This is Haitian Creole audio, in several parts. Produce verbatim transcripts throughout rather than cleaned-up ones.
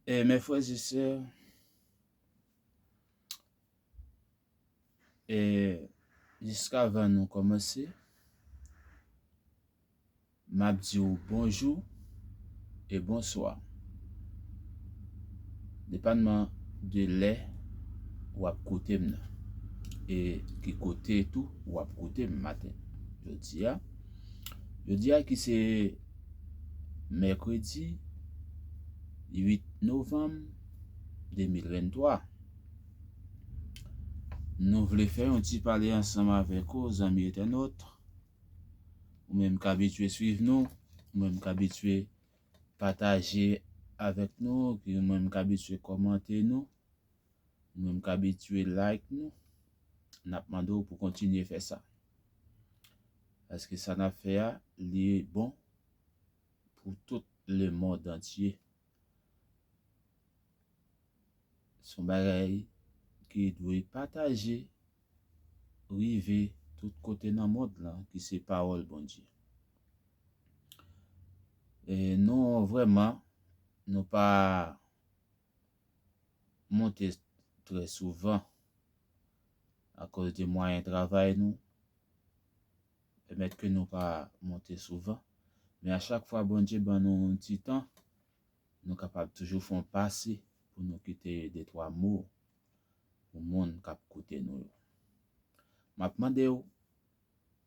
E mes frères et sœurs, e jiskavan nou kòmanse, m ap di w bonjou e bonswa. Depanman de lè w ap koute m nan. E ki kote tou w ap koute m maten. Jodi a, jodi a ki se mèkredi uit novanm de mil venntwa. Nou vle fè yon ti pale ansanm avèk ou, zanmi entènot. Ou menm k abitye swiv nou, ou menm k abitye pataje avèk nou, ki ou menm k abitye kòmante nou, ou menm k abitye like nou, n ap mande w pou kontinye fè sa. Paske sa n ap fè a, li bon pou tout lemonn antye. Se yon bagay ki dwe pataje, rive tout kote nan mond lan, ki se pawòl Bondye. E nou vrèman, nou pa monte trè souvan akoz de mwayen travay nou, pèmèt ke nou pa monte souvan. Men a chak fwa Bondye ban nou yon ti tan, nou kapab toujou fè yon pase pou nou kite de twa mo pou moun k ap koute nou yo. M ap mande w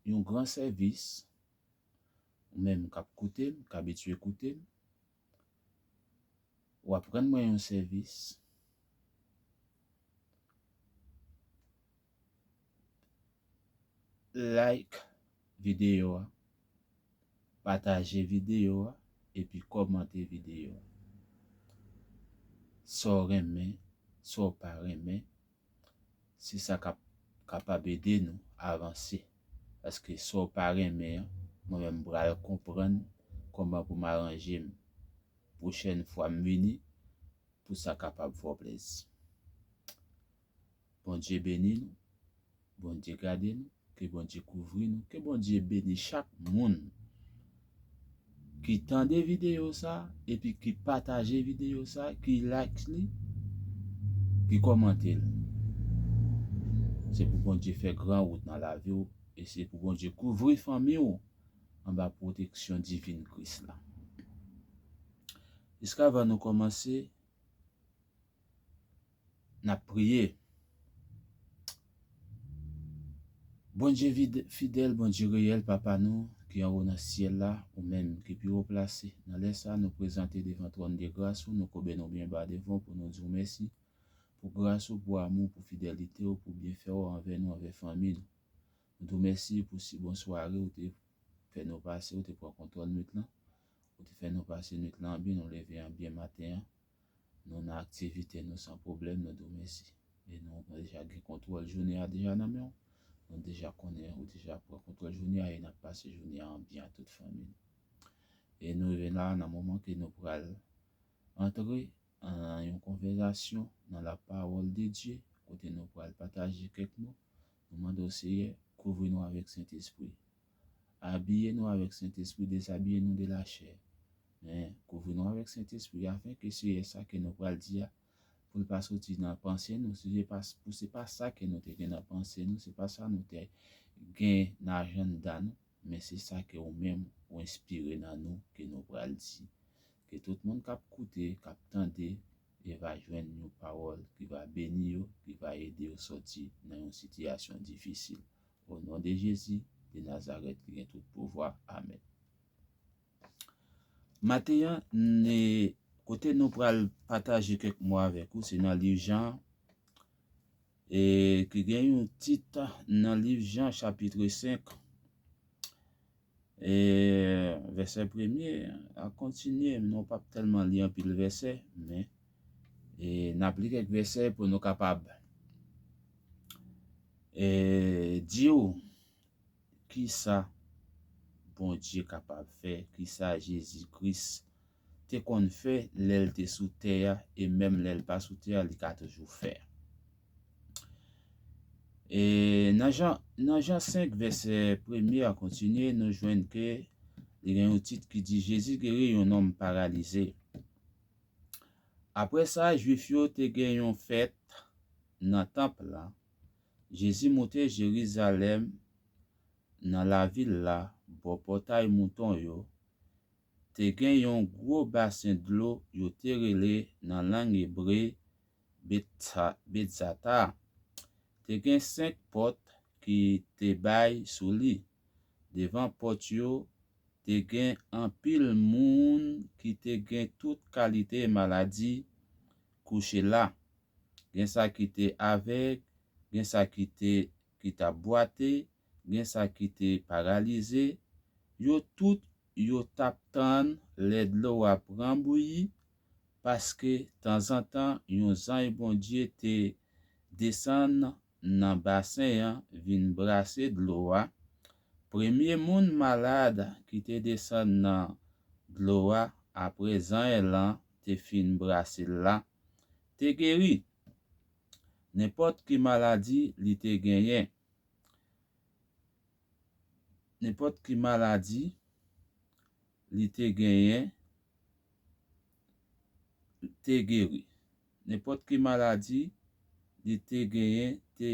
yon gran sèvis, ou menm k ap koute m, k abitye koute m, w ap rann mwen yon sèvis. Like videyo a, pataje videyo a, epi kòmante videyo a. Sa w renmen, sa w pa renmen, se sa k ap kapab ede nou avanse. Paske sa w pa renmen an, mwen menm m pral konprann kòman pou m aranje m pwochèn fwa m vini, pou sa kapab fè w plezi. Bondye beni nou, Bondye gade nou, ke Bondye kouvri nou, ke Bondye beni chak moun ki tande videyo sa, epi ki pataje videyo sa, ki like li, ki kòmante l. Se pou Bondye fè gran wout nan lavi w, e se pou Bondye kouvri fanmi w anba pwoteksyon divin Kris la. Jiskavan nou kòmanse, n ap priye. Bondye vid-, fidèl, Bondye reyèl, Papa nou ki anwo nan syèl la, ou menm ki pi wo plase. Nan lè sa, nou prezante devan twòn de gras ou, nou koube nou byen ba devan w pou nou di w mèsi pou gras ou, pou amou, pou fidelite w, pou byenfè w anvè nou, anvè fanmi nou. Nou di w mèsi pou si bon sware ou te fè nou pase, ou te pran kontwòl nwit lan. Ou te fè nou pase nwit lan byen, nou leve an byen maten an. Nou nan aktivite nou san pwoblèm, nou di w mèsi. E nou deja gen kontwòl jounen an deja nan men w. Nou deja konnen ou deja pran kontwòl jounen an e n ap pase jounen an byen ak tout fanmi nou. E nou rive la nan moman ke nou pral antre an yon konvèsasyon nan la pawòl de Dye, kote nou pral pataje kèk mo. Nou mande w, Seyè, kouvri nou avèk Sentespri. Abiye nou avèk Sentespri, dezabiye nou de lachè. Men, kouvri nou avèk Sentespri, afenke Seyè, sa ke nou pral di a, pou l pa soti nan panse nou, si se pa, pou se pa sa ke nou te gen nan panse nou, se pa sa nou te gen nan ajanda nou, men se sa ke ou menm ou enspire nan nou ke nou pral di. Ke tout moun k ap koute, k ap tande, e va jwenn yon pawòl ki va beni yo, ki va ede yo sòti nan yon sitiyasyon difisil. O non de Jezi de Nazarèt ki gen tout pouvwa. Amèn. Maten an, n-, kote nou pral pataje kèk mo avèk ou, se nan liv Jan, e ki gen yon tit nan liv Jan, chapit senk, e vèsè premye a kontinye, nou p ap tèlman li anpil vèsè, men, e n ap li kèk vèsè pou nou kapab, e di w kisa Bondye kapab fè, kisa Jezi Kris te konn fè lè l te sou tè a, e menm lè l pa sou tè a, li ka toujou fè. E nan Jan, nan Jan senk, vèsè premye a kontinye, nou jwenn ke li gen yon tit ki di, Jezi geri yon nonm paralize. Apre sa, Jwif yo te gen yon fèt nan tanp lan. Jezi moute Jerizalèm, nan lavil la, bò Pòtay Mouton yo, te gen yon gwo basen dlo yo te rele nan lang ebre Betsa- Betzata. Te gen senk pòt ki te bay sou li. Devan pòt yo, te gen anpil moun ki te gen tout kalite maladi kouche la. Gen sa ki te avèg, gen sa ki te ki t ap bwate, gen sa ki te paralize. Yo tout yo t ap tann lè dlo a pran bouyi, paske tanzantan yon zanj Bondye te desann nan basen an vin brase dlo a. Premye moun malad ki te desann nan dlo a apre zanj lan te fin brase l la, te geri. Nenpòt ki maladi li te genyen, nenpòt ki maladi li te genyen, te geri. Nenpòt ki maladi li te genyen, te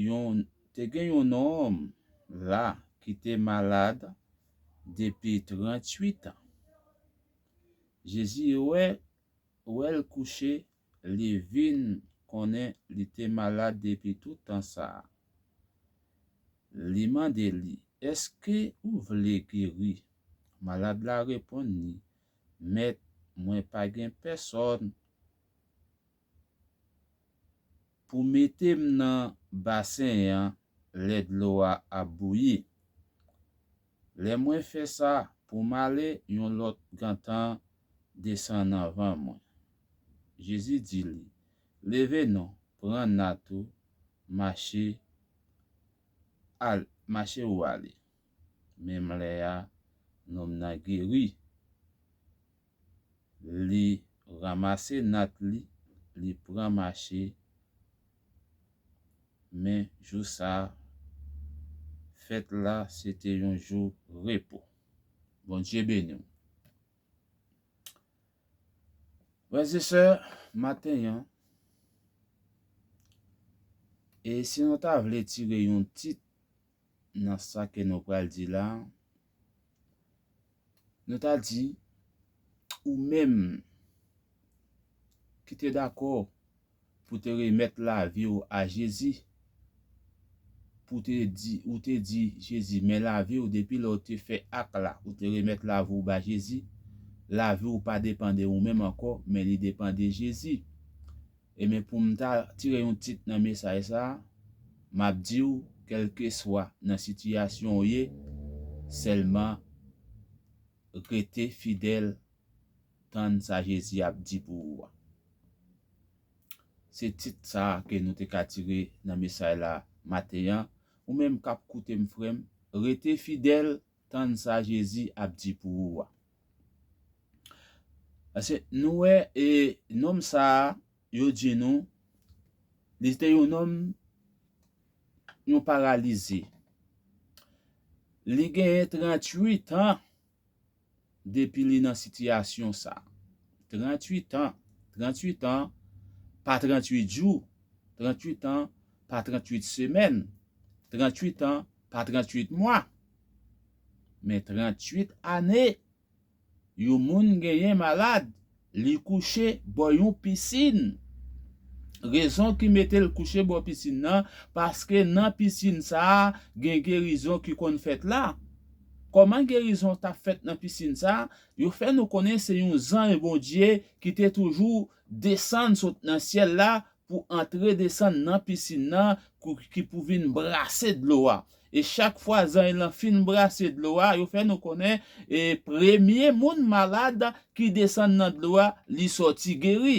yon te gen yon nonm la ki te malad depi tranntuit an. Jezi wè, wè l kouche, li vin konnen li te malad depi tout tan sa a. Li mande li, "Èske ou vle geri?" Malad la reponn li, "Mèt, mwen pa gen pèsòn pou mete m nan basen an lè dlo a ap bouyi. Lè mwen fè sa pou m ale, yon lòt gentan desann anvan mwen." Jezi di li, "Leve non, pran nat ou, mache, al, mache ou ale." Menm lè a, nonm nan geri. Li ranmase nat li, li pran mache. Men jou sa a, fèt la, se te yon jou repo. Bondye beni w. Frè e sè, maten an, e si nou ta vle tire yon tit nan sa ke nou pral di la, nou ta di, ou menm ki te dakò pou te remèt lavi w a Jezi, pou te di, ou te di Jezi, men lavi w, depi lè w te fè ak la, ou te remèt lavi w ba Jezi, lavi w pa depann de ou menm ankò, men li depann de Jezi. Ebyen, pou m ta tire yon tit nan mesaj sa a, m ap di w, kèlkeswa nan sitiyasyon w ye, sèlman rete fidèl, tann sa Jezi ap di pou ou a. Se tit sa a ke nou te ka tire nan mesaj la maten an. Ou menm k ap koute m, frè m, rete fidèl, tann sa Jezi ap di pou ou a. Paske nou wè, e, nonm sa a, yo di nou, li te yon nonm, yon paralize. Li genyen tranntuit an depi li nan sitiyasyon sa. Tranntuit an, tranntuit an, pa tranntuit jou, tranntuit an, pa tranntuit semèn, tranntuit an, pa tranntuit mwa, men tranntuit ane. Yon moun genyen malad, li kouche bò yon pisin. Rezon ki mete l kouche bò pisin nan, paske nan pisin sa a, gen gerizon ki konn fèt la. Kòman gerizon t ap fèt nan pisin sa a? Yo fè nou konnen se yon zanj Bondye ki te toujou desann sot nan syèl la pou antre desann nan pisin nan, kou- ki pou vin brase dlo a. E chak fwa zanj lan fin brase dlo a, yo fè nou konnen, e premye moun malad ki desann nan dlo a, li sòti geri.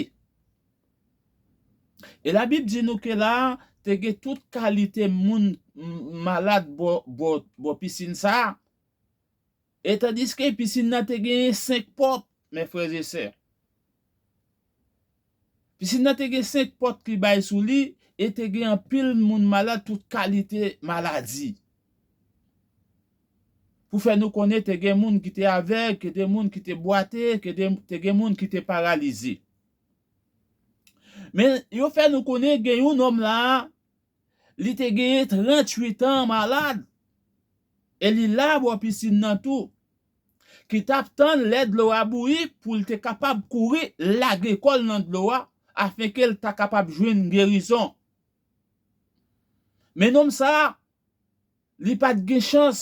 E Labib di nou ke la, te gen tout kalite moun m- malad bò, bò, bò pisin sa a. E tandiske pisin nan te genyen senk pòt, men frè e sè. Pisin nan te gen senk pòt ki bay sou li, e te gen anpil moun malad, tout kalite maladi. pou fè nou konnen te gen moun ki te avèg, ke te moun ki te bwate, ke te, te gen moun ki te paralize. Men yo fè nou konnen gen yon nonm la, li te genyen tranntuit an malad, e li la bò pisin nan tou, ki t ap tann lè dlo a bouyi pou l te kapab kouri lage kò l nan dlo a, afenke l ta kapab jwenn gerizon. Men nonm sa a, li pa t gen chans.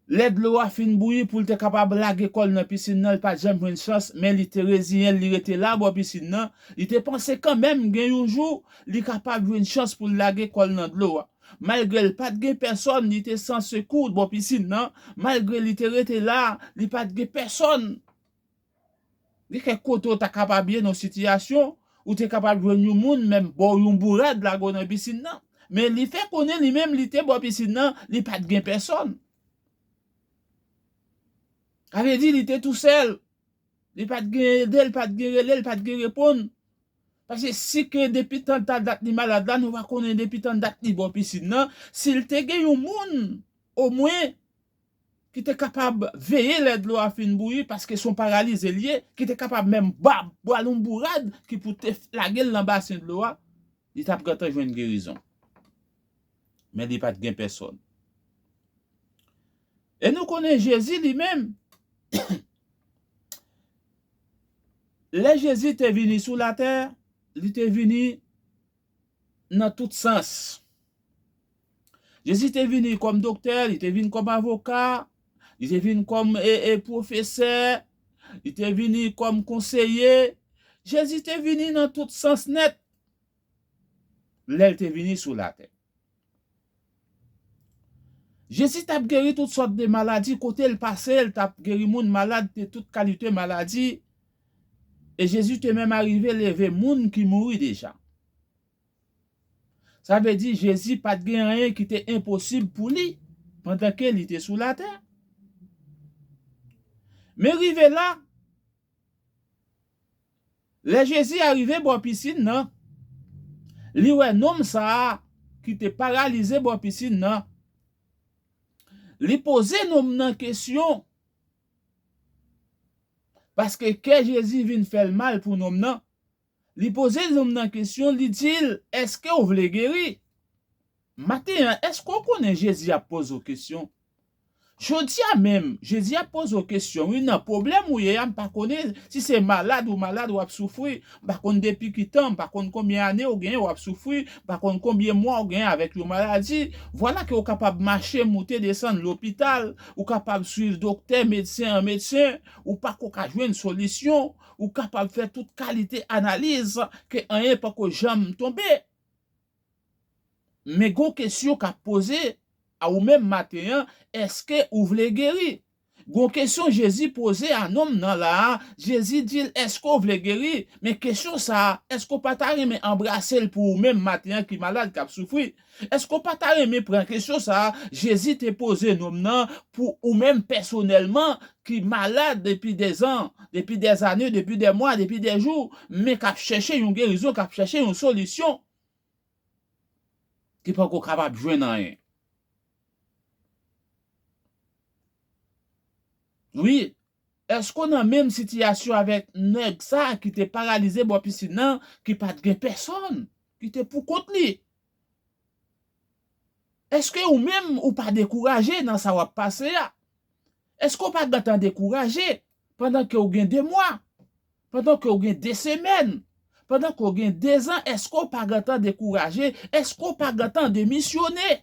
Lè dlo a fin bouyi pou l te kapab lage kò l nan pisin nan, li pa t janm jwenn chans, men li te reziyen l, li rete la bò pisin nan. Li te panse kanmenm gen yon jou, li kapab jwenn chans pou l lage kò l nan dlo a. Malgre l pa t gen pèsòn, li te san sekou bò pisin nan. Malgre li te rete la, li pa t gen pèsòn. Gen kèk kote w ta kapab ye nan sitiyasyon, ou te kapab jwenn yon moun, menm ba w yon bourad lage w nan pisin nan. Men li fè konnen li menm li te bò pisin nan, li pa t gen pèsòn. Sa vle di li te tousèl. Li pa t gen ede, li pa t gen rele, li pa t gen reponn. Paske si ke depi tan ta dat li malad la, nou pa konnen depi tan dat li bò pisin nan, si l te gen yon moun, omwen, ki te kapab veye lè dlo a fin bouyi, paske se yon paralize l ye, ki te kapab menm ba, ba l yon bourad ki pou te lage l nan basen dlo a, li t ap gentan jwenn gerizon. Men li pa t gen pèsòn. E nou konnen Jezi li menm, lè Jezi te vini sou latè, li te vini nan tout sans. Jezi te vini kòm doktè, li te vin kòm avoka, li te vin kòm e, e, pwofesè, li te vini kòm konseye. Jezi te vini nan tout sans nèt lè l te vini sou latè. Jezi t ap geri tout sòt de maladi, kote l pase, l t ap geri moun malad de tout kalite maladi. E Jezi te menm arive leve moun ki mouri deja. Sa vle di Jezi pa t gen anyen ki te enposib pou li pandan ke li te sou latè. Men rive la, lè Jezi arive bò pisin nan, li wè nonm sa a ki te paralize bò pisin nan. Li poze nonm nan kesyon, paske kè Jezi vin fè l mal pou nonm nan. Li poze nonm nan kesyon, li di l, "Èske w vle geri?" Maten an, èske w konnen Jezi ap poze w kesyon? Jodi a menm, Jezi ap poze w kesyon, wi, nan pwoblèm ou ye a, m pa konnen si se malad ou malad w ap soufri, m pa konn depi ki tan, m pa konn konbyen ane w genyen w ap soufri, m pa konn konbyen mwa w genyen avèk yon maladi. Vwala ke w kapab mache, moute, desann lopital, ou kapab swiv doktè, medsen an medsen, ou pako ka jwenn solisyon, ou kapab fè tout kalite analiz ke anyen pako janm tonbe. Men gon kesyon k ap poze a ou menm maten an, èske ou vle geri? Gon kesyon Jezi poze a nonm nan la a, Jezi di l, "Èske w vle geri?" Men kesyon sa a, èske w pa ta renmen anbrase l pou ou menm maten an ki malad, k ap soufri? Èske w pa ta renmen pran kesyon sa a Jezi te poze nonm nan pou ou menm pèsonèlman ki malad depi dèzan, depi dèzane, depi dèmwa, depi dèjou, men k ap chèche yon gerizon, k ap chèche yon solisyon, ki poko kapab jwenn anyen? Wi, èske w nan menm sitiyasyon avèk nèg sa a ki te paralize bò pisin nan, ki pa t gen pèsòn, ki te pou kont li? Èske ou menm ou pa dekouraje nan sa w ap pase a? Èske w pa gentan dekouraje pandan ke w gen de mwa? Pandan ke w gen de semèn? Pandan ke w gen dezan, èske w pa gentan dekouraje? Èske w pa gentan demisyone?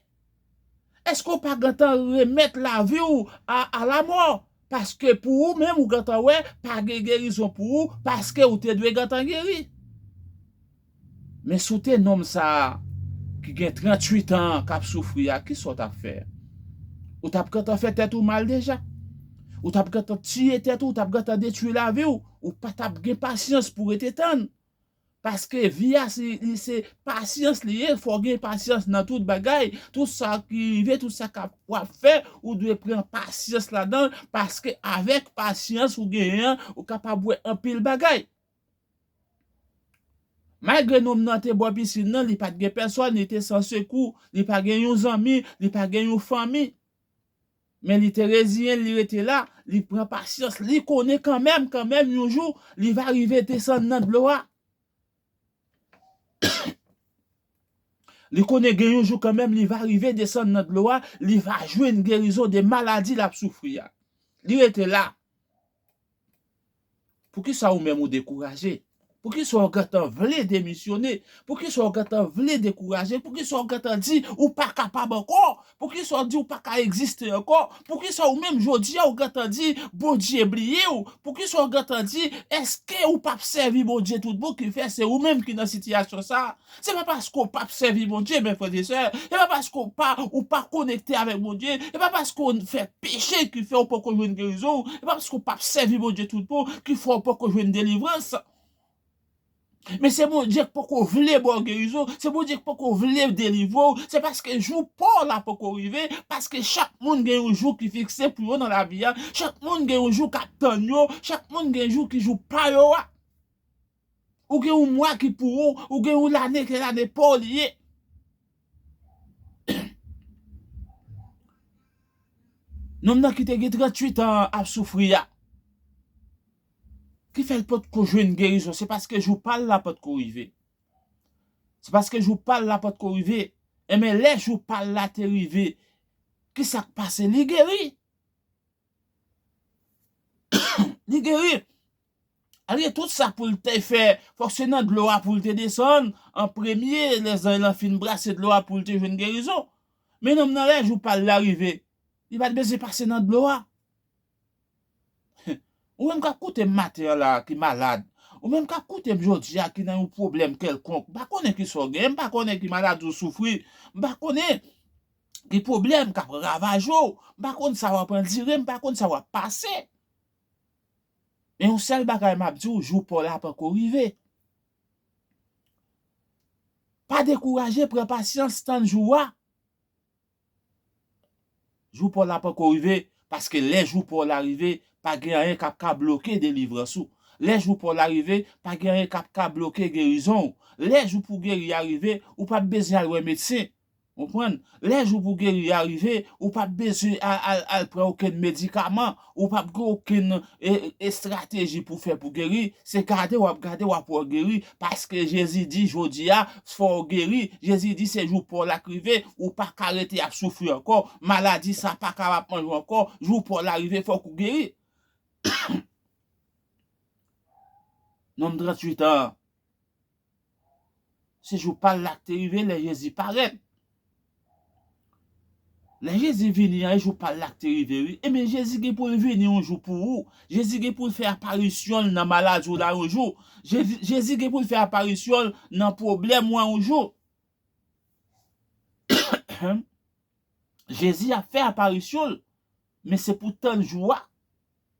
Èske w pa gentan remèt lavi w a, a lamò? Paske pou ou menm, ou gentan wè, pa gen gerizon pou ou, paske ou te dwe gentan geri. Men si w te nonm sa a, ki gen tranntuit an, k ap soufri a, kisa w t ap fè? Ou t ap gentan fè tèt ou mal deja. Ou t ap gentan tiye tèt ou, ou t ap gentan detwi lavi w. Ou pa t ap gen pasyans pou rete tann. Paske vi a, se, li se pasyans li ye, fò w gen pasyans nan tout bagay. Tout sa ki rive, tout sa k ap, w ap fè, ou dwe pran pasyans ladan l, paske avèk pasyans ou genyen an, ou kapab wè anpil bagay. Malgre nonm nan te bò pisin nan, li pa t gen pèsòn, li te san sekou, li pa gen yon zanmi, li pa gen yon fanmi. Men li te reziyen l, li rete la, li pran pasyans, li konnen kanmenm, kanmenm, yon jou, li va rive desann nan dlo a. Li konnen gen yon jou kanmenm, li va rive desann nan dlo a, li va jwenn gerizon de maladi l ap soufri a. Li rete la. Poukisa ou menm ou dekouraje? Poukisa w gentan vle demisyone? Poukisa w gentan vle dekouraje? Poukisa w gentan di ou pa kapab ankò? Poukisa w di ou pa ka egziste ankò? Poukisa ou menm jodi a ou gentan di Bondye bliye w? Poukisa w gentan di èske ou p ap sèvi Bondye tout bon ki fè se ou menm ki nan sitiyasyon sa a? Se pa paske w p ap sèvi Bondye, men frè e sè, se pa paske w pa, ou pa konekte avèk Bondye, se pa paske w fè peche ki fè w poko jwenn gerizon, se pa paske w p ap sèvi Bondye tout bon ki fè w poko jwenn delivrans. Men se Bondye k poko vle ba w gerizon, se Bondye k poko vle delivre w, se paske jou pa w la poko rive, paske chak moun gen yon jou ki fikse pou yo nan lavi a, chak moun gen yon jou k ap tann yo, chak moun gen jou ki jou pa yo a. Ou gen yon mwa ki pou ou, ou gen yon lane ke lane pa w li ye. Nonm nan ki te gen tranntuit an ap soufri a, ki fè l potko jwenn gerizon, se paske jou pa l la potko rive. Se paske jou pa l la potko rive. Enben, lè jou pa l la te rive, ki sa k pase? Li geri. Li geri. Alye tout sa pou l te fè, fòk se nan dlo a pou l te desann an premye, lè zanj lan fin brase dlo a pou l te jwenn gerizon. Men nonm nan, lè jou pa l la rive, li pa t bezwen pase nan dlo a. Ou menm k ap koute m maten an la a ki malad, ou menm k ap koute m jodi a ki nan yon pwoblèm kèlkonk, m pa konnen ki sa w genyen, m pa konnen ki maladi w soufri, m pa konnen ki pwoblèm k ap ravaje w, m pa konn sa w ap andire, m pa konn sa w ap pase. Men yon sèl bagay m ap di w, jou pa w la poko rive. Pa dekouraje, pran pasyans, tann jou a. Jou pa w la poko rive, paske lè jou pa w la rive, pa gen anyen k ap ka bloke delivrans ou. Lè jou pa w la rive, pa gen anyen k ap ka bloke gerizon w. Lè jou pou geri a rive, ou p ap bezwen al wè medsen. Konprann? Lè jou pou geri a rive, ou p ap bezwen al, al, al pran okenn medikaman, ou p ap gen okenn e, estrateji pou fè pou geri. Se gade w ap gade, w ap wè w geri, paske Jezi di jodi a, fò w geri. Jezi di se jou pa w la k rive, ou pa ka rete ap soufri ankò. Maladi sa pa ka ap manje w ankò. Jou pa w la rive, fòk ou geri. Nonm tranntuit an, se jou pa l la k te rive lè Jezi parèt. Lè Jezi vini an, e jou pa l la k te rive, wi. Ebyen, Jezi gen pou l vini yon jou pou ou. Jezi gen pou l fè aparisyon l nan maladi w la yon jou. Jezi, Jezi gen pou l fè aparisyon l nan pwoblèm ou an yon jou. Jezi ap fè aparisyon l, men se pou tann jou a,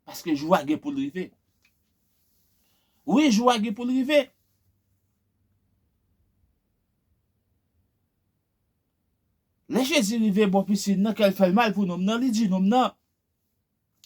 paske jou a gen pou l rive. Wi, jou a gen pou l rive. Lè Jezi rive bò pisin nan, kè l fè l mal pou nonm nan, li di nonm nan,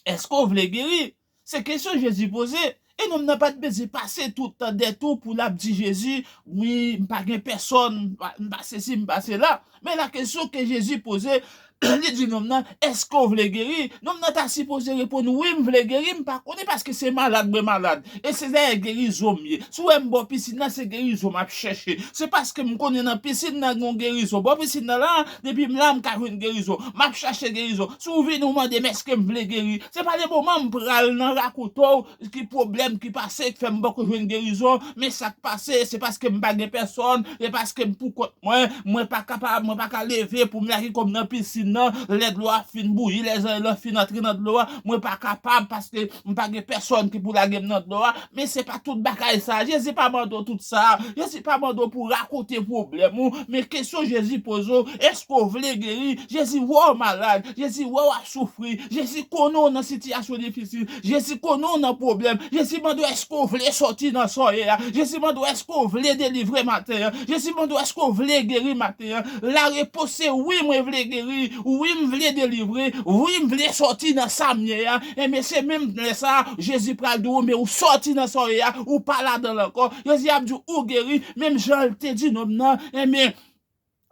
èske w vle geri? Se kesyon Jezi poze. E nonm nan pa t bezwen pase tout tan dètou pou l ap di Jezi, wi, m pa gen pèsòn, m pa, m pa sesi, m pa sela. Men la kesyon ke Jezi poze, li di nonm nan, èske w vle geri? Nonm nan ta sipoze reponn, wi, m vle geri, m pa konnen paske se malad mwen malad. E se dèyè gerizon m ye. Si w wè m bò pisin nan, se gerizon m ap chèche. Se paske m konnen nan pisin nan gen yon gerizon. Bò pisin nan la, depi m la, m ka jwenn gerizon. M ap chache gerizon. Si w vini, w mande m èske m vle geri. Se pa le moman m pral nan rakonte w ki pwoblèm ki pase, ki fè m poko jwenn gerizon. Men sa k pase, se paske m pa gen pèsòn, se paske m pou kont mwen, mwen pa kapab, mwen pa ka leve pou m lage kò m nan pisin nan, lè dlo a fin bouyi, lè zanj lan fin antre nan dlo a, mwen pa kapab paske m pa gen pèsòn ki pou lage m nan dlo a, men se pa tout bagay sa. Jezi pa mande w tout sa. Jezi pa mande w pou rakonte pwoblèm ou, men kesyon Jezi poze w, èske w vle geri? Jezi wè w malad, Jezi wè w ap soufri, Jezi konnen w nan sitiyasyon difisil, Jezi konnen w nan pwoblèm, Jezi mande w èske w vle sòti nan sa w ye a, Jezi mande w èske w vle delivre maten an, Jezi mande w èske w vle geri maten an. La repons se wi, mwen vle geri, wi, m vle delivre, wi, m vle sòti nan sa m ye a. Enben, se menm lè sa a, Jezi pral di w, men ou sòti nan sa w ye a, ou pa ladan l ankò. Jezi ap di w, ou geri, menm jan l te di nonm nan, enben,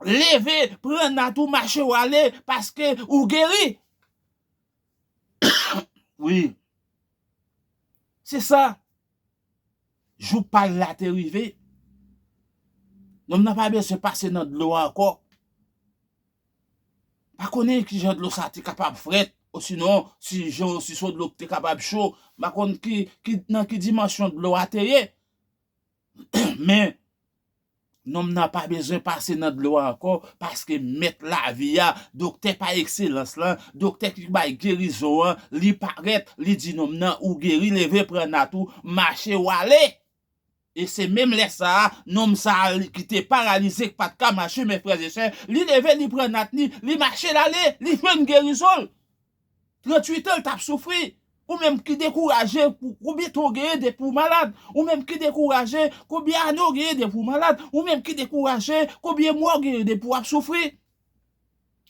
leve, pran nat ou, mache w ale, paske ou geri. Wi. Se sa. Jou pa l la te rive. Nonm nan pa bezwen pase nan dlo a ankò. Pa konnen ki jan dlo sa te kapab frèt, osinon si jan, si se yon dlo ki te kapab cho, m pa konn ki, ki, nan ki dimansyon dlo a te ye. Men, nonm nan pa bezwen pase nan dlo a ankò, paske mèt lavi a, doktè pa ekselans lan, doktè ki bay gerizon an, li parèt, li di nonm nan, ou geri, leve, pran nat ou, mache, w ale. E se menm lè sa a, nonm sa a ki te paralize, ki pa t ka mache, men frè e sè, li leve, li pran nat li, li mache, l ale, li jwenn gerizon l. Tranntuit an, l t ap soufri. Ou menm ki dekouraje, pou, konbyen tan w genyen depi w malad? Ou menm ki dekouraje, konbyen ane w genyen depi w malad? Ou menm ki dekouraje, konbyen mwa w genyen depi w ap soufri?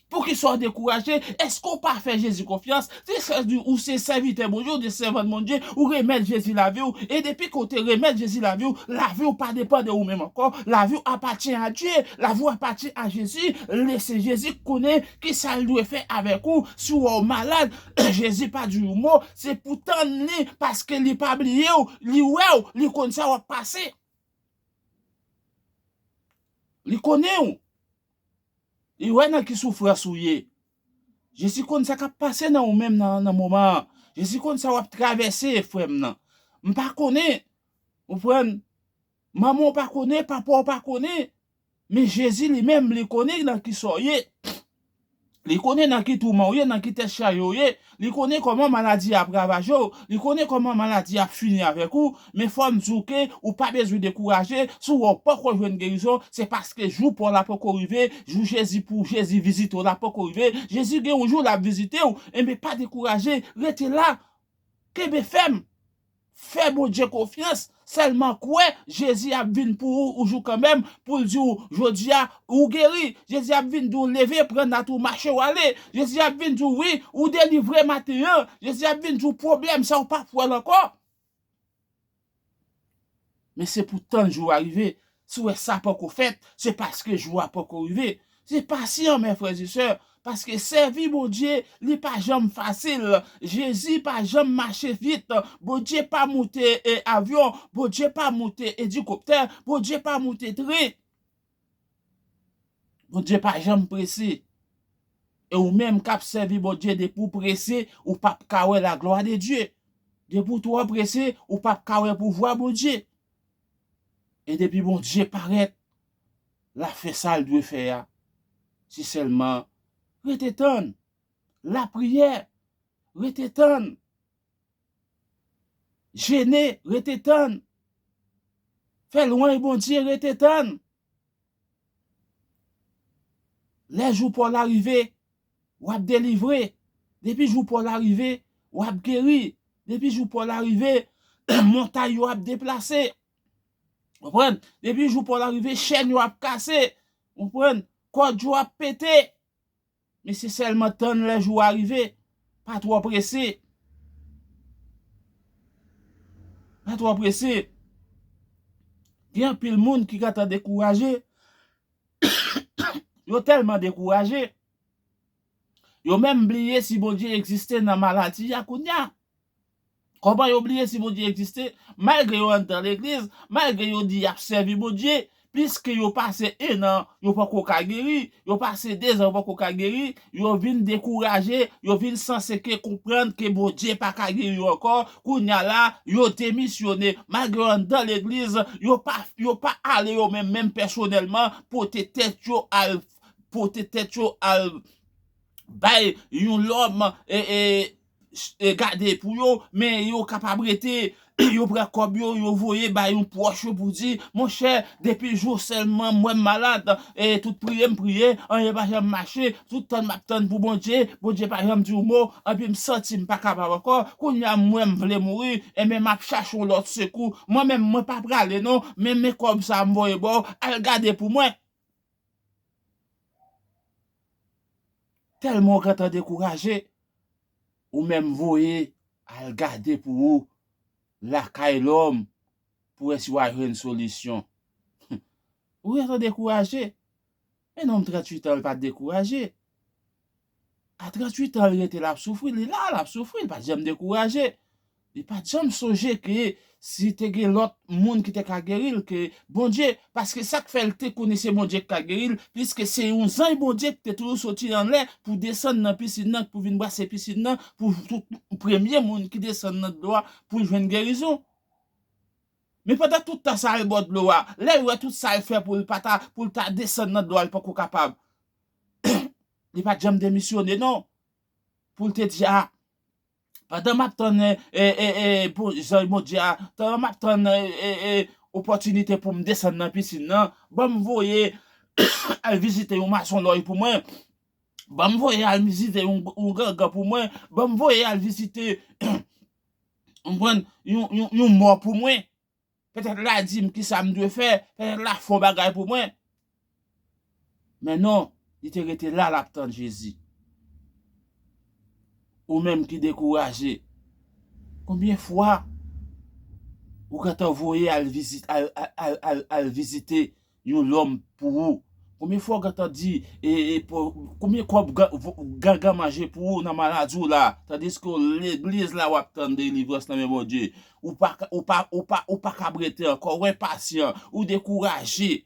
Poukisa w dekouraje? Èske w pa fè Jezi konfyans? Si se di ou se sèvitè Bondye, ou se sèvant Bondye, ou remèt Jezi lavi w, e depi ke w te remèt Jezi lavi w, lavi w pa depann de ou menm ankò. Lavi w apatyen a Dye, lavi w apatyen a Jezi. Lese Jezi konnen kisa l dwe fè avèk ou. Si w wè w malad, Jezi pa di yon mo, se pou tann li, paske li pa bliye w, li wè w, li konn sa w ap pase. Li konnen w. Li wè nan ki soufrans ou ye. Jezi konn sa k ap pase nan ou menm nan, nan moman an. Jezi konn sa w ap travèse, frè m nan. M pa konnen. Ou konprann? Manman w pa konnen, papa w pa konnen. Men Jezi li menm, li konnen nan kisa w ye. Li konnen nan ki touman w ye, nan ki tèt chaje w ye. Li konnen kòman maladi a ap ravaje w. Li konnen kòman maladi a ap fini avèk ou. Men fò m di w ke ou pa bezwen dekouraje. Si w wè w poko jwenn gerizon, se paske jou pa w la poko rive. Jou Jezi pou Jezi vizite w la poko rive. Jezi gen yon jou l ap vizite w. Enben, pa dekouraje. Rete la. Kenbe fèm. Fè Bondye konfyans. Sèlman kwè, Jezi ap vin pou ou, ou jou kanmenm, pou l di w, jodi a, ou geri. Jezi ap vin di w, leve, pran nat ou, mache, w ale. Jezi ap vin di w, wi, ou delivre maten an. Jezi ap vin di w, pwoblèm sa, ou p ap wè l ankò. Men se pou tann jou a rive. Si w wè sa poko fèt, se paske jou a poko rive. Se pasyan, men frè e sè, paske sèvi Bondye, li pa janm fasil. Jezi pa janm mache vit. Bondye pa moute, e, avyon. Bondye pa moute elikoptè. Bondye pa moute tren. Bondye pa janm prese. E ou menm k ap sèvi Bondye, depi w prese, ou p ap ka wè laglwa de Dye. Depi w twò prese, ou p ap ka wè pouvwa Bondye. E depi Bondye parèt, l ap fè sa l dwe fè a. Se sèlman rete tann. Lapriyè, rete tann. Jene, rete tann. Fè lwanj Bondye, rete tann. Lè jou pa w la rive, w ap delivre. Depi jou pa w la rive, w ap geri. Depi jou pa w la rive, montay yo ap deplase. Konprann? Depi jou pa w la rive, chèn yo ap kase. Konprann? Kòd yo ap pete. Men se sèlman tann lè jou a rive. Pa twò prese. Pa twò prese. Gen anpil moun ki gentan dekouraje. Yo tèlman dekouraje. Yo menm bliye si Bondye egziste nan maladi a kounye a. Kòman yo bliye si Bondye egziste? Malgre yo anndan legliz, malgre yo di y ap sèvi Bondye, pliske yo pase en an, yo poko ka geri, yo pase de zan, yo poko ka geri, yo vin dekouraje, yo vin sanse ke konprann ke Bondye pa ka geri yo ankò. Kounye a la, yo demisyone. Malgre yo anndan legliz, yo pa, yo pa ale yo menm, menm pèsonèlman, pote tèt yo al, pote tèt yo al bay yon lòm, e, e, e gade pou yo, men yo kapab rete, yo pran kòb yo, yo voye bay yon pwòch yo pou di, monchè, depi jou sèlman m wè m malad, e tout priye m priye, anyen pa janm mache, tout tann m ap tann pou Bondye, Bondye pa janm di yon mo, anpi m santi m pa kapab ankò, kounye a m wè m vle mouri, enben m ap chache yon lòt sekou, mwen menm mwen pa prale non, men men kòb sa a m voye ba w, al gade pou mwen. Tèlman w gentan dekouraje, ou menm voye al gade pou ou lakay lòm pou wè si w a jwenn solisyon. Ou gentan dekouraje. Men nonm tranntuit an, l pa t dekouraje. A tranntuit an, li rete l ap soufri, li la, l ap soufri, li pa t janm dekouraje. Li pa t janm sonje ke si te gen lòt moun ki te ka geri l ke Bondye, paske sa k fè l te konnen se Bondye ki ka geri l, piske se yon zanj Bondye ki te toujou soti anlè pou desann nan pisin nan, pou vin brase pisin nan, pou tout premye moun ki desann nan dlo a, pou l jwenn gerizon. Men pandan tout tan sa a, l bò dlo a, lè l wè tout sa l fè pou l pa ta, pou l ta desann nan dlo a, l poko kapab. Li pa t janm demisyone, non. Pou l te di, a, pandan m ap tann, e, e, e, bon, zanj Bondye a, pandan m ap tann, e, e, e, opòtinite pou m desann nan pisin nan, ban m voye al vizite yon mason lòj pou mwen. Ban m voye al vizite yon, yon gangan pou mwen. Ban m voye al vizite, konprann, yon, yon, yon mò pou mwen. Petèt l a di m kisa m dwe fè, petèt l a fè yon bagay pou mwen. Men non, li te rete la, l ap tann Jezi. Ou menm ki dekouraje, konbyen fwa ou gentan voye al vizit, al, al, al, al, al vizite yon lòm pou ou? Konbyen fwa w gentan di, e, e, pou, konbyen kòb ga-, vo-, gangan manje pou ou nan maladi w la, tandiske w legliz la w ap tann delivrans nan men Bondye? Ou pa ka, ou pa, ou pa, ou pa kab rete ankò, w enpasyan, ou dekouraje.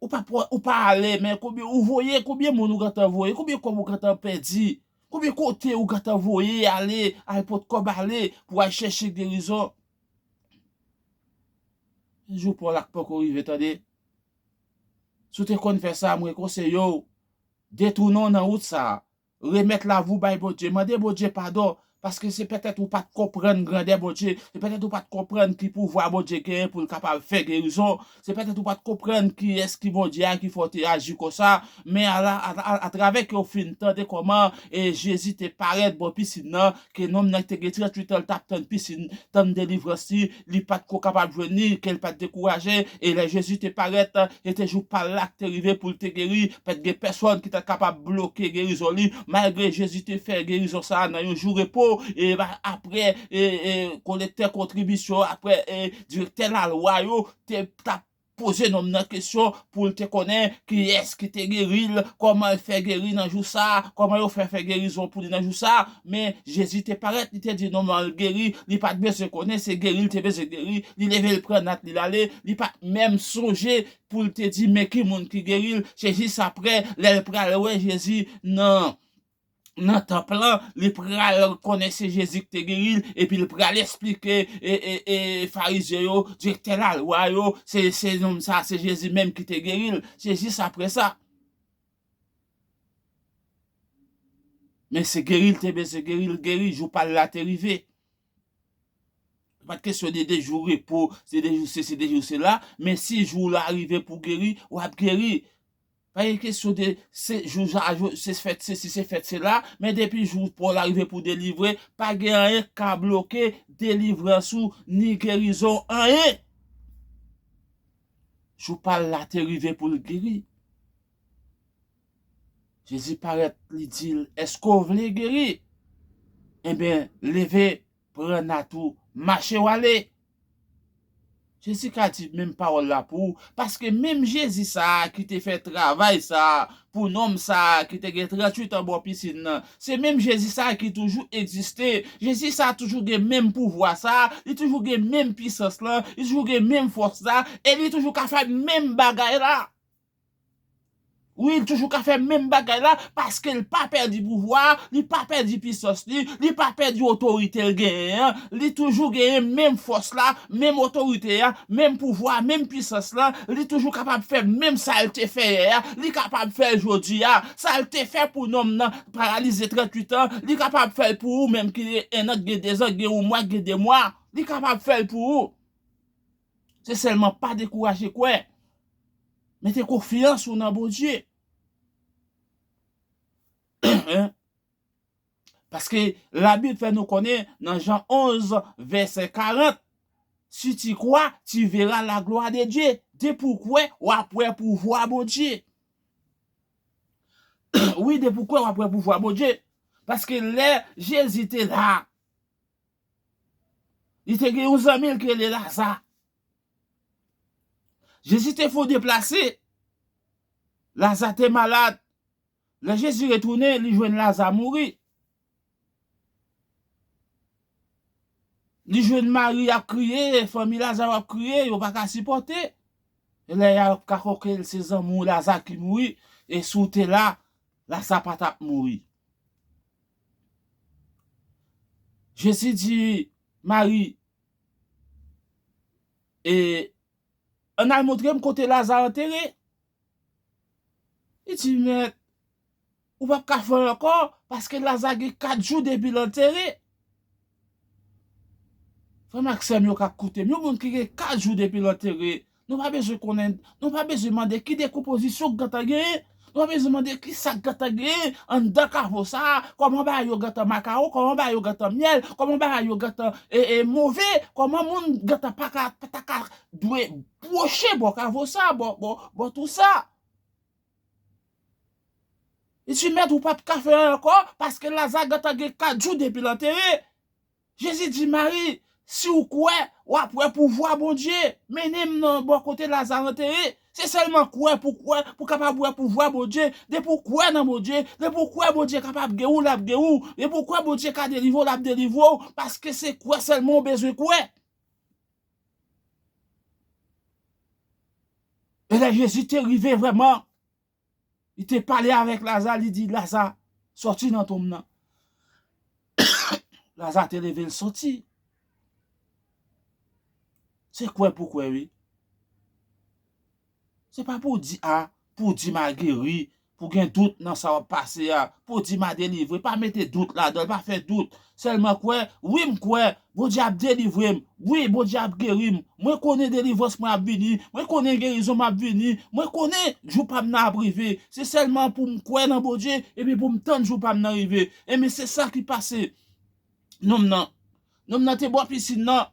Ou pa pran, ou pa ale, men konbyen ou voye, konbyen moun ou gentan voye, konbyen kòb ou gentan pèdi, konbyen kote ou gentan voye ale, al pot kòb ale pou al chèche gerizon? Jou pa w la k poko rive, tande. Si w te konn fè sa, mwen konseye w, detounen w nan wout sa a. Remèt lavi w bay Bondye. Mande Bondye padon, paske se petèt ou pa t konprann grandè Bondye. Se petèt ou pa t konprann ki pouvwa Bondye genyen pou l kapab fè gerizon. Se petèt ou pa t konprann kiyès ki Bondye a ki fè w te aji konsa. Men ala, a, a, atravè ke w fin tande kòman, e, Jezi te parèt bò pisin nan, ke nonm nan ki te gen tranntuit an, l t ap tann pisin, tann delivrans li, li pa t ko kapab jwenn li, ke l pa t dekouraje. E lè Jezi te parèt, se te jou pa l la ki te rive pou l te geri. Pa t gen pèsonn ki ta kapab bloke gerizon li, malgre Jezi te fè gerizon sa a nan yon jou repo. E ba-, apre, e, e, kolektè kontribisyon, apre, e, direktè lalwa yo te t ap poze nonm nan kesyon pou l te konnen kiyès ki te geri l, kòman l fè geri nan jou sa a, kòman yo fè fè gerizon pou li nan jou sa a. Men Jezi te parèt, li te di nonm nan l geri, li pa t bezwen konnen se geri l te bezwen geri, li leve l pran nat li l ale, li pa t menm sonje pou l te di men ki moun ki geri l. Se jis apre, lè l pral wè Jezi nan nan tanp lan, li pral konnen se Jezi ki te geri l, epi l pral esplike, e, e, e, Farizyen yo, direktè lalwa yo, se, se nonm sa, se Jezi menm ki te geri l. Se jis apre sa. Men se geri l te bezwen geri, l geri, jou pa l la te rive. Pa t kesyon de, de jou repo, se de jou sesi, de jou sela, men si jou la rive pou geri, w ap geri. Pa gen kesyon de se jou sa, jou, se fèt sesi, se fèt sela, men depi jou pa w la rive pou delivre, pa gen anyen k ka bloke delivrans ou, ni gerizon, anyen. Jou pa l la te rive pou l geri. Jezi parèt, li di l, èske w vle geri? Enben, leve, pran nat ou, mache w ale. Jezi ka di menm pawòl la pou ou, paske menm Jezi sa a ki te fè travay sa a pou nonm sa a ki te gen tranntuit an bò pisin nan, se menm Jezi sa a ki toujou egziste. Jezi sa a toujou gen menm pouvwa sa a, li toujou gen menm pisans lan, li toujou gen menm fòs la, e li toujou ka fè menm bagay la. Wi, li toujou ka fè menm bagay la, paske li pa pèdi pouvwa, li pa pèdi pisans li, li pa pèdi otorite l genyen an, li toujou genyen menm fòs la, menm otorite a, menm pouvwa, menm pisans lan, li toujou kapab fè menm sa l te fè yè a, li kapab fè l jodi a, sa l te fè pou nonm nan paralize tranntuit an, li kapab fè l pou ou menm ki gen en an, ki gen de zan, ki gen yon mwa, ki gen de mwa, li kapab fè l pou ou. Se sèlman pa dekouraje kwè. Mete konfyans ou nan Bondye. Hein? Paske Labib fè nou konnen nan Jan onz, vèsè karant, si tu crois, tu verras la gloire de Dieu. Depi w kwè, w ap wè pouvwa Bondye. Wi, depi w kwè, w ap wè pouvwa Bondye. Paske lè Jezi te la, li te gen yon zanmi l ki rele Laza. Jezi te fè w deplase. Laza te malad. Lè Jezi retounen, li jwenn Laza mouri. Li jwenn Mari ap kriye, fanmi Laza ap kriye, yo pa ka sipòte. E lè y ap ka koke l, se zanmi w Laza ki mouri, e si w te la, Laza pa t ap mouri. Jezi di Mari, e, ann al montre m kote Laza antere. Li di, Mèt, ou p ap ka fè l ankò, paske Laza gen kat jou depi l antere. Frè m ak sè m yo k ap koute m, yon moun ki gen kat jou depi l antere, nou pa bezwen konnen, nou pa bezwen mande ki dekonpozisyon k gentan genyen. Nou pa bezwen mande ki sa k gentan genyen anndan kavo sa a, kòman bagay yo gentan makawo, kòman bagay yo gentan myèl, kòman bagay yo gentan, e, e, move, kòman moun gentan pa ka, pa ta ka dwe pwoche bò kavo sa, bò, bò, bò tou sa. Li di, Mèt, ou p ap ka fè l ankò, paske Laza gentan gen kat jou depi l antere. Jezi di Mari, si w kwè, w ap wè pouvwa Bondye. Mennen m nan bò kote Laza antere. Se sèlman kwè pou kwè, pou kapab wè pouvwa Bondye. Depi w kwè nan Bondye, depi w kwè Bondye kapab geri w, l ap geri w. Depi w kwè Bondye ka delivre w, l ap delivre w. Paske se kwè sèlman w bezwen kwè. E lè Jezi te rive vrèman, li te pale avèk Laza, li di, Laza, sòti nan tonm nan. Laza te leve, l sòti. Se kwè pou kwè, wi. Se pa pou w di, a, pou w di m a geri, pou w gen dout nan sa w ap pase a, pou w di m a delivre. Pa mete dout ladan l, pa fè dout. Sèlman kwè, wi, m kwè, Bondye ap delivre m. Wi, Bondye ap geri m. Mwen konnen delivrans mwen ap vini. Mwen konnen gerizon m ap vini. Mwen konnen jou pa m nan ap rive. Se sèlman pou m kwè nan Bondye, epi pou m tann jou pa m nan rive. Ebyen, se sa ki pase. Nonm nan. Nonm nan te bò pisin nan.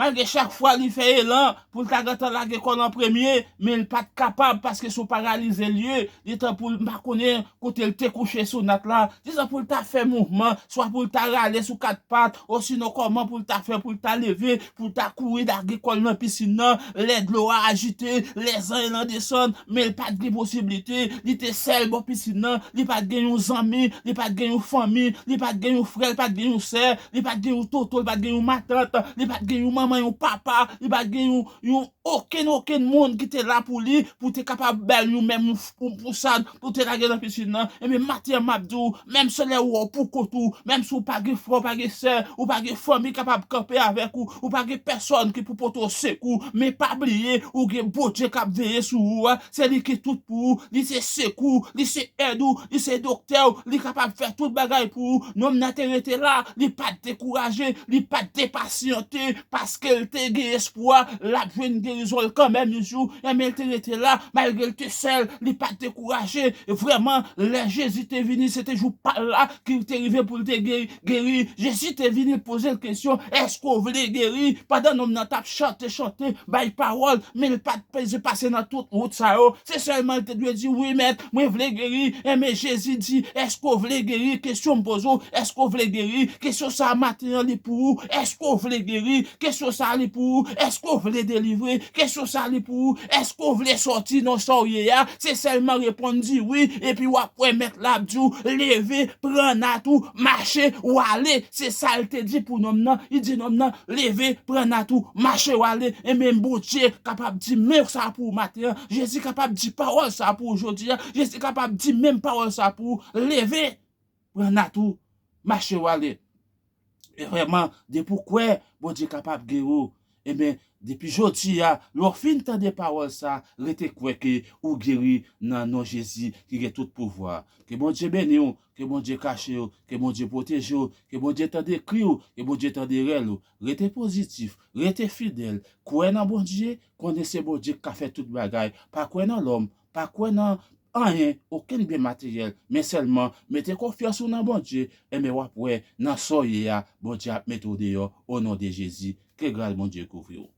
Malgre chak fwa li fè elan pou l ta gentan lage kò l an premye, men l pa t kapab paske se yon paralize l ye. Li tankou l, m pa konnen kote l te kouche sou nat la. Li tankou l ta fè mouvman, swa pou l ta rale sou kat pat, osinon kòman pou l ta fè pou l ta leve, pou l ta kouri lage kò l nan pisin nan, lè dlo a ajite, lè zan elan desann, men l pa t gen posiblite. Li te sèl bò pisin nan, li pa t gen yon zanmi, li pa t gen yon fanmi, li pa t gen yon frè, li pa t gen yon sè, li pa t gen yon toto, li pa t gen yon matant, li pa t gen yon manman, yon papa, li pa t gen yon, yon okenn, okenn moun ki te la pou li, pou te kapab ba l yon menm yon f-, yon pousad, pou te lage nan pisin nan. Ebyen, maten an, m ap di w, menm si lè ou wè w pou kont ou, menm si w pa gen frè, w pa gen sè, ou pa gen fanmi kapab kanpe avèk ou, ou pa gen pèsòn ki pou pote w sekou, men pa bliye, ou gen Bondye k ap veye sou ou a, se li ki tout pou ou, li se sekou, li se èd ou, li se doktè w, li kapab fè tout bagay pou ou. Nonm nan te rete la, li pa t dekouraje, li pa t depasyante, paske l te gen espwa, l ap jwenn gerizon l kanmenm yon jou. Ebyen, l te rete la, malgre l te sèl, li pa t dekouraje. Vrèman, lè Jezi te vini, se te jou pa l la ki te rive pou l te ge-, geri. Jezi te vini, l poze l kesyon, èske w vle geri? Pandan nonm nan t ap chante, chante, bay pawòl, men l pa t bezwen pase nan tout wout sa yo. Se sèlman l te dwe di, wi, Mèt, mwen vle geri. Ebyen, Jezi di, èske w vle geri? Kesyon m poze w, èske w vle geri? Kesyon sa a maten an, li pou ou. Èske w vle geri? Kesyon sa a, li pou ou. Èske w vle delivre? Kesyon sa a, li pou ou. Èske w vle sòti nan sa w ye a? Se sèlman reponn, di wi, epi w ap wè Mèt la ap di w, leve, pran nat ou, mache, w ale. Se sa l te di pou nonm nan. Li di nonm nan, leve, pran nat ou, mache, w ale. Ebyen, Bondye kapab di menm sa pou ou maten an. Jezi kapab di pawòl sa pou ou jodi a. Jezi kapab di menm pawòl sa pou ou. Leve, pran nat ou, mache, w ale. E vrèman, depi w kwè, Bondye kapab geri w. Ebyen, depi jodi a, lè w fin tande pawòl sa, rete kwè ke ou geri nan non Jezi ki gen tout pouvwa. Ke Bondye beni w, ke Bondye kache w, ke Bondye pwoteje w, ke Bondye tande kri w, ke Bondye tande rèl ou. Rete pozitif, rete fidèl, kwè nan Bondye, konnen se Bondye ki ka fè tout bagay. Pa kwè nan lòm, pa kwè nan anyen, okenn byen materyèl, men sèlman mete konfyans ou nan Bondye, enben w ap wè nan sa w ye a, Bondye ap mete w deyò, o non de Jezi, ke gras Bondye kouvri w.